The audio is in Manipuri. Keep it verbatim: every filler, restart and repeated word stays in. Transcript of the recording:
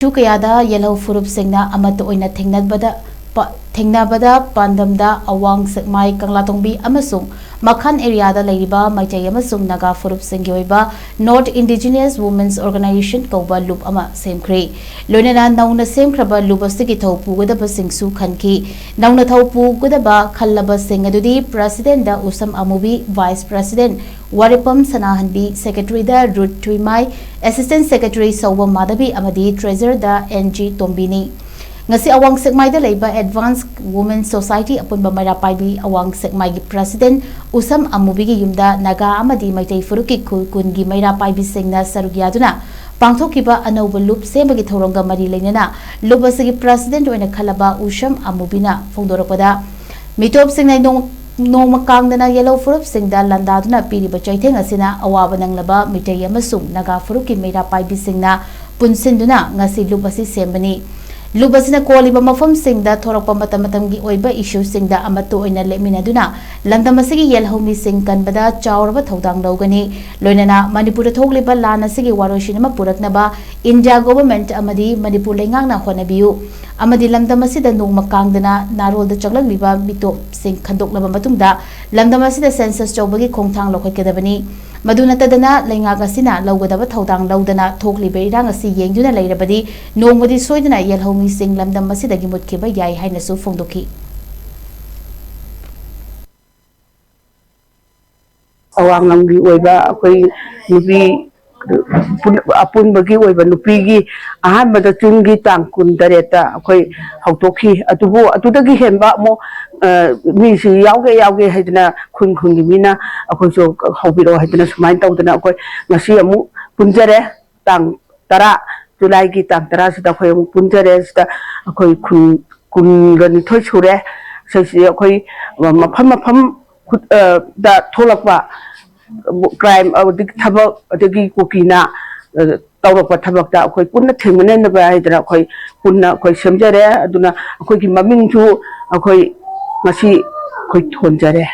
ꯏꯁꯨ ꯀꯌꯥꯗ ꯌꯦꯜꯍꯧ ꯐꯨꯔꯨꯞꯁꯤꯡꯅ ꯑꯃꯠꯇ ꯑꯣꯏꯅ ꯊꯦꯡꯅꯕꯗ ꯄ-, ꯊꯦꯡꯅꯕꯗ ꯄꯥꯟꯗꯝꯗ ꯑꯋꯥꯡ ꯁꯦꯛꯃꯥꯏ, ꯀꯪꯂꯥꯇꯣꯡꯕꯤ ꯑꯃꯁꯨꯡ ꯃꯈꯥꯟ ꯑꯦꯔꯤꯌꯥꯗ ꯂꯩꯔꯤꯕ ꯃꯩꯇꯩ ꯑꯃꯁꯨꯡ ꯅꯥꯒꯥ ꯐꯨꯔꯨꯞꯁꯤꯡꯒꯤ ꯑꯣꯏꯕ North Indigenous Women's Organization ꯀꯧꯕ ꯂꯨꯞ ꯑꯃ ꯁꯦꯝꯈ꯭ꯔꯦ꯫ ꯂꯣꯏꯅꯅ ꯅꯧꯅ ꯁꯦꯝꯈ꯭ꯔꯕ ꯂꯨꯞ ꯑꯁꯤꯒꯤ ꯊꯧ ꯄꯨꯒꯗꯕꯁꯤꯡꯁꯨ ꯈꯟꯈꯤ꯫ ꯅꯧꯅ ꯊꯧ ꯄꯨꯒꯗꯕ ꯈꯜꯂꯕꯁꯤꯡ ꯑꯗꯨꯗꯤ President Usham Amubi, Vice President Warepam Sanahanbi, Secretary Ruth Thuimai, Assistant Secretary Soibam Madhabi ꯑꯃꯗꯤ Treasurer ꯑꯦꯟ ꯖꯤ ꯇꯣꯝꯕꯤꯅꯤ꯫ ꯉꯁꯤ ꯑꯋꯥꯡ ꯁꯦꯛꯃꯥꯏꯗ ꯂꯩꯕ Advanced Women Society ꯑꯄꯨꯟꯕ ꯃꯩꯔꯥ ꯄꯥꯏꯕꯤ ꯑꯋꯥꯡ ꯁꯦꯛꯃꯥꯏꯒꯤ President ꯎꯁꯝ ꯑꯃꯨꯕꯤꯒꯤ ꯌꯨꯝꯗ ꯅꯥꯒꯥ ꯑꯃꯗꯤ ꯃꯩꯇꯩ ꯐꯨꯔꯨꯞꯀꯤ ꯈꯨꯜ ꯀꯨꯟꯒꯤ ꯃꯩꯔꯥ ꯄꯥꯏꯕꯤꯁꯤꯡꯅ ꯁꯔꯨꯛ ꯌꯥꯗꯨꯅ ꯄꯥꯡꯊꯣꯛꯈꯤꯕ ꯑꯅꯧꯕ ꯂꯨꯞ ꯁꯦꯝꯕꯒꯤ ꯊꯧꯔꯝꯒ ꯃꯔꯤ ꯂꯩꯅꯅ ꯂꯨꯞ ꯑꯁꯤꯒꯤ President ꯑꯣꯏꯅ ꯈꯜꯂꯕ ꯎꯁꯝ ꯑꯃꯨꯕꯤꯅ ꯐꯣꯡꯗꯣꯔꯛꯄꯗ, ꯃꯤꯇꯣꯞꯁꯤꯡꯅ ꯅꯣꯡ-, ꯅꯣꯡꯃ ꯀꯥꯡꯗꯅ ꯌꯦꯜꯍꯧ ꯐꯨꯔꯨꯞꯁꯤꯡꯗ ꯂꯥꯟꯗꯥꯗꯨꯅ ꯄꯤꯔꯤꯕ ꯆꯩꯊꯦꯡ ꯑꯁꯤꯅ ꯑꯋꯥꯕ ꯅꯪꯂꯕ ꯃꯤꯇꯩ ꯑꯃꯁꯨꯡ ꯅꯥꯒꯥ ꯐꯨꯔꯨꯞꯀꯤ ꯃꯩꯔꯥ ꯄꯥꯏꯕꯤꯁꯤꯡꯅ ꯄꯨꯟꯁꯤꯟꯗꯨꯅ ꯉꯁꯤ ꯂꯨꯞ ꯑꯁꯤ ꯁꯦꯝꯕꯅꯤ꯫ ꯂꯨꯞ ꯑꯁꯤꯅ ꯀꯣꯜꯂꯤꯕ ꯃꯐꯝꯁꯤꯡꯗ ꯊꯣꯔꯛꯄ ꯃꯇꯝ ꯃꯇꯝꯒꯤ ꯑꯣꯏꯕ ꯏꯁꯨꯁꯤꯡꯗ ꯑꯃꯠꯇ ꯑꯣꯏꯅ ꯂꯦꯞꯃꯤꯟꯅꯗꯨꯅ ꯂꯝꯗꯝ ꯑꯁꯤꯒꯤ ꯌꯦꯜꯍꯧꯃꯤꯁꯤꯡ ꯀꯟꯕꯗ ꯆꯥꯎꯔꯕ ꯊꯧꯗꯥꯡ ꯂꯧꯒꯅꯤ꯫ ꯂꯣꯏꯅꯅ ꯃꯅꯤꯄꯨꯔꯗ ꯊꯣꯛꯂꯤꯕ ꯂꯥꯟ ꯑꯁꯤꯒꯤ ꯋꯥꯔꯣꯏꯁꯤꯟ ꯑꯃ ꯄꯨꯔꯛꯅꯕ ꯏꯟꯗꯤꯌꯥ ꯒꯣꯚꯔꯟꯃꯦꯟꯠ ꯑꯃꯗꯤ ꯃꯅꯤꯄꯨꯔ ꯂꯩꯉꯥꯛꯅ ꯍꯣꯠꯅꯕꯤꯌꯨ ꯑꯃꯗꯤ ꯂꯝꯗꯝ ꯑꯁꯤꯗ ꯅꯣꯡꯃ ꯀꯥꯡꯗꯅ ꯅꯥꯔꯣꯜꯗ ꯆꯪꯂꯛꯂꯤꯕ ꯃꯤꯇꯣꯞꯁꯤꯡ ꯈꯟꯗꯣꯛꯂꯕ ꯃꯇꯨꯡꯗ ꯂꯝꯗꯝ ꯑꯁꯤꯗ ꯁꯦꯟꯁꯁ ꯇꯧꯕꯒꯤ ꯈꯣꯡꯊꯥꯡ ꯂꯧꯈꯠꯀꯗꯕꯅꯤ꯫ ꯃꯗꯨ ꯅꯠꯇꯗꯅ ꯂꯩꯉꯥꯛ ꯑꯁꯤꯅ ꯂꯧꯒꯗꯕ ꯊꯧꯗꯥꯡ ꯂꯧꯗꯅ ꯊꯣꯛꯂꯤꯕ ꯏꯔꯥꯡ ꯑꯁꯤ ꯌꯦꯡꯗꯨꯅ ꯂꯩꯔꯕꯗꯤ ꯅꯣꯡꯃꯗꯤ ꯁꯣꯏꯗꯅ ꯌꯦꯜꯍꯧꯃꯤꯁꯤꯡ ꯂꯝꯗꯝ ꯑꯁꯤꯗꯒꯤ ꯃꯨꯠꯈꯤꯕ ꯌꯥꯏ ꯍꯥꯏꯅꯁꯨ ꯐꯣꯡꯗꯣꯛꯈꯤ꯫ ꯑꯋꯥꯡ ꯂꯝꯒꯤ ꯑꯣꯏꯕ ꯑꯩꯈꯣꯏ ꯅꯨꯄꯤ ꯄꯨꯟ-, ꯑꯄꯨꯟꯕꯒꯤ ꯑꯣꯏꯕ ꯅꯨꯄꯤꯒꯤ ꯑꯍꯥꯟꯕꯗ ꯖꯨꯟꯒꯤ ꯇꯥꯡ ꯀꯨꯟ ꯇꯔꯦꯠꯇ ꯑꯩꯈꯣꯏ ꯍꯧꯗꯣꯛꯈꯤ꯫ ꯑꯗꯨꯕꯨ ꯑꯗꯨꯗꯒꯤ ꯍꯦꯟꯕ ꯑꯃꯨꯛ, ꯑ, ꯃꯤꯁꯤ ꯌꯥꯎꯒꯦ ꯌꯥꯎꯒꯦ ꯍꯥꯏꯗꯅ ꯈꯨꯟ ꯈꯨꯟꯒꯤ ꯃꯤꯅ ꯑꯩꯈꯣꯏꯁꯨ ꯍꯧꯕꯤꯔꯛꯑꯣ ꯍꯥꯏꯗꯅ ꯁꯨꯃꯥꯏꯅ ꯇꯧꯗꯅ ꯑꯩꯈꯣꯏ ꯉꯁꯤ ꯑꯃꯨꯛ ꯄꯨꯟꯖꯔꯦ꯫ ꯇꯥꯡ ꯇꯔꯥ, ꯖꯨꯂꯥꯏꯒꯤ ꯇꯥꯡ ꯇꯔꯥꯁꯤꯗ ꯑꯩꯈꯣꯏ ꯑꯃꯨꯛ ꯄꯨꯟꯖꯔꯦ꯫ ꯁꯤꯗ ꯑꯩꯈꯣꯏ ꯈꯨꯟ ꯀꯨꯟꯒ ꯅꯤꯊꯣꯏ ꯁꯨꯔꯦ꯫ ꯁꯤꯁꯦ ꯑꯩꯈꯣꯏ ꯃꯐꯝ ꯃꯐꯝ ꯈꯨꯠ-, ꯑ, ꯗ ꯊꯣꯛꯂꯛꯄ ꯀ꯭ꯔꯥꯏꯝ, ꯑꯗꯒꯤ ꯊꯕꯛ, ꯑꯗꯒꯤ ꯀꯨꯀꯤꯅ, ꯑ, ꯇꯧꯔꯛꯄ ꯊꯕꯛꯇ ꯑꯩꯈꯣꯏ ꯄꯨꯟꯅ ꯊꯦꯡꯅꯅꯕ ꯍꯥꯏꯗꯅ ꯑꯩꯈꯣꯏ ꯄꯨꯟꯅ ꯑꯩꯈꯣꯏ ꯁꯦꯝꯖꯔꯦ꯫ ꯑꯗꯨꯅ ꯑꯩꯈꯣꯏꯒꯤ ꯃꯃꯤꯡꯁꯨ ꯑꯩꯈꯣꯏ ꯉꯁꯤ ꯑꯩꯈꯣꯏ ꯊꯣꯟꯖꯔꯦ꯫